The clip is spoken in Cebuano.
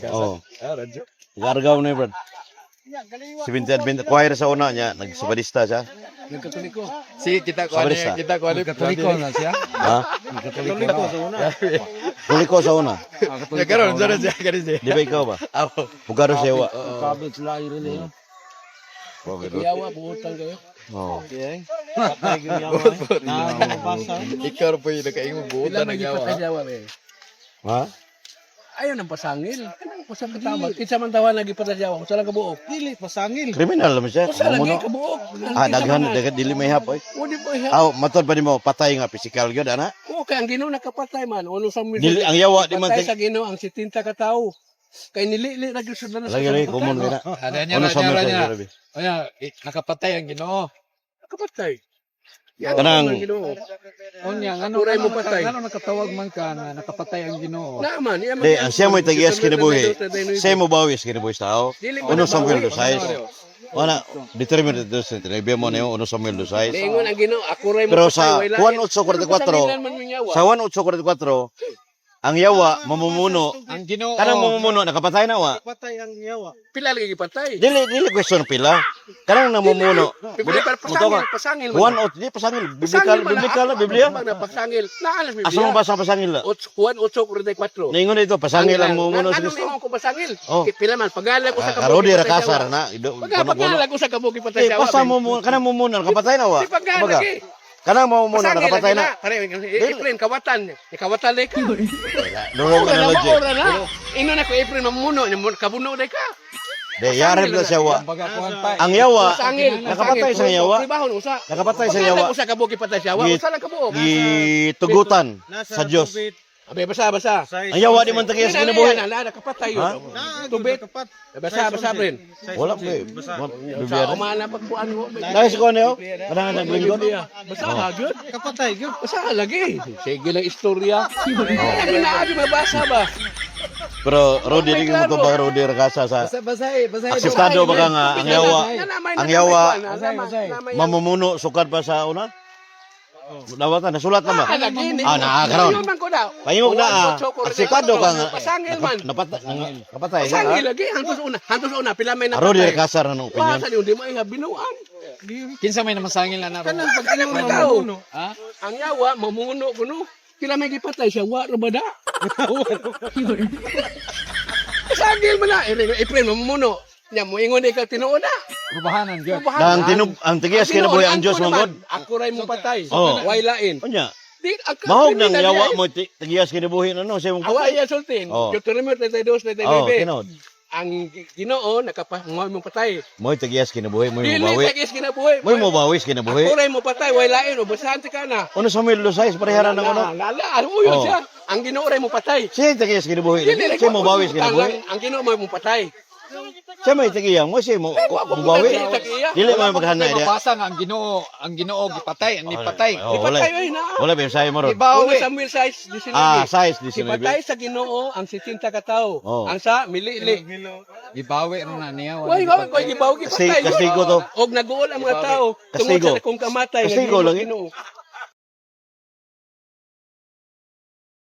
Oh. Ah, radyo. Gargaw na yun, brad. 70 Adventist choir sa una niya, nagsabadista siya. Nagkatoliko. Sige, kita ko ano Sabarista. yan, kita ko ano. Nagkatoliko na siya. Ha? Nagkatoliko na. Katoliko sa una. Ya karon, sana siya karon siya. Di ba ikaw ba? Apo. Pugaro siya wa. Kabel sila irili. Yawa, buutan kayo. Oo. Ikaw po yung nakaingon buot Pila na may yawa. gipatay yawa eh. Ha? Ayaw ng pasangil. Kanang pasang katama. Kinsa man tawa nagipatay yawa. Usa lang kabuok. Dili, pasangil. Kriminal naman siya. Usa lagi Mamuno. kabuok. Ah, daghan, daghan dili may hap oy. O di ba ihap? Aw, matod pa nimo patay nga physical gyud ana. O kay ang Ginoo nakapatay man. Uno sa Dili ang yawa di man Patay sa Ginoo ang 70 ka tawo. Kay nilili ra gyud sa danas. Lagi lagi common gyud na. Ada niya, Uno niya, sa niya, niya. Samuel. Oya, nakapatay ang Ginoo. Nakapatay. Yan Kanang- ang Ginoo. Unya, ngano Turay mo ngano patay. Ngano nakatawag man ka nga nakapatay ang Ginoo. Naaman, iya man. Di, ang siya mo'y tag-iyas kinabuhi. Siya mo bawis kinabuhi sa tao. Dili ba Uno Samuel nabawi? Dosais. Wala, determined dos Tribia mo niyo, uno Samuel Dosais. Niingon ang Ginoo, ako ray mo Pero patay, sa way lain. Juan 8:44, Pero pasangilan man mong yawa. Sa 1:8:44, ang yawa mamumuno. Ang Ginoo Kanang mamumuno nakapatay na wa. Patay ang yawa. Pila lagi gipatay. Dili dili question pila. Kanang namumuno. Pila pa Muto ka. pasangil, pasangil man. Juan 8 di pasangil. Biblical Pasangil man, biblical na ah, Biblia. man na pasangil. Naalas Biblia. Asa mo basa pasangil la? Juan 8:44. Ningon dito pasangil ang mamumuno sa Ano Kristo. ningon ko pasangil? Oh. Kay pila man pagala ko sa Ah, Karodi ra gipatay kasar yawa. na. Ido Pagka kuno kuno. pagala ko sa kabuki patay Eh, yawa. basta mo mo kanang mumuno nakapatay na wa. Di pagala Kumbaga, lagi. kanang mamumuno Pasangil nakapatay lagi na. Pare, April kawatan. Kawatan lagi ka. The wrong Ora na analogy. ora na. Ino na ko April mamuno, kabuno day ka. De yareb na siya wa. Baga kuan pa. Ang yawa Pasangil. nakapatay sa yawa. Pribahon usa. Nakapatay sa Pagala yawa. ko sa kabuki patay sa yawa. Usa lang kabuok. Gitugutan Nasa sa Dios. tubig, Abe basa basa. size Ang yawa di 11. man tagiyas kinabuhi. Na na nakapatay Ha? yun. Naa, Tubig. nakapat. Basa basa brin. Size Wala 11. pa eh. Basa. Biblia Sa na. umana pagkuan mo. Dahil sa kuwan niyo? Kanang naglingkod? Basa agad. Kapatay, gyud. Basa lagi. Sige lang istorya. Ano na abi mabasa ba? Pero Rodi, di mo ba Rodi Rakasa sa Basa basahi, basahi. Akseptado ba ka nga ang yawa ang yawa mamumuno sukad pa sa una? Dawatan nasulat na ba? Ah, naa karon. Pahimok na ah. Akseptado ka nga. Pasangil man. Napatay napatay siya. Pasangil lagi hantos una, hantos una pila may napatay. Rodi Rakasa na nung opinion. Wasa niyo di mo iha binuan. Kinsa may namasangil na naro? Kanang pag inang tao. Ha? Ang yawa mamuno kuno. Pila may gipatay siya wa ra ba da? Pasangil man na. April mamumuno. Nya moingon ikaw tinuod na. Rubahanan gyud. Na ang tinub ang tigiyas kinabuhi ang Dios man god. Ako ray mo patay. Oh. Way lain. Unya. Di ang Mahog nang yawa mo tigiyas kinabuhi na no siya mong Awa iya sultin. Oh. Deuteronomio 32, 39. Oh, tinuod. Ang Ginoo nakapa mo mo patay. Mo'y tigiyas kinabuhi, mo'y Dili mobawi. tagis kinabuhi. Mo'y mobawi kinabuhi. Ako ray mo patay, way lain o basahan ka na. Uno Samuel Lusay, pareharan ng uno. Lala, ano yun Oh. siya? Ang Ginoo ray mo patay. Siya yung tigiyas kinabuhi. Dili, Siya mobawi kinabuhi. Ang Ginoo mo mo patay. Siya may tigiyang mo, siya mo mobawi. Dili mo maghanay diya. Mabasa nga ang Ginoo gipatay, ang nipatay. Oh, wala. Ipatay oy na. Wala ba sayo mo ron? Uno Gibawi. Samuel 6, 19. Ah, size 19. Ipatay sa Ginoo ang 70 ka tawo. Oh. Ang sa milili. Gibawi ra na niya. Way way koy gibaw gipatay. Kastigo to. Og naguol ang mga tao tungod Kastigo. sa akong kamatay nga Kastigo Ginoo, lagi. Ginoo.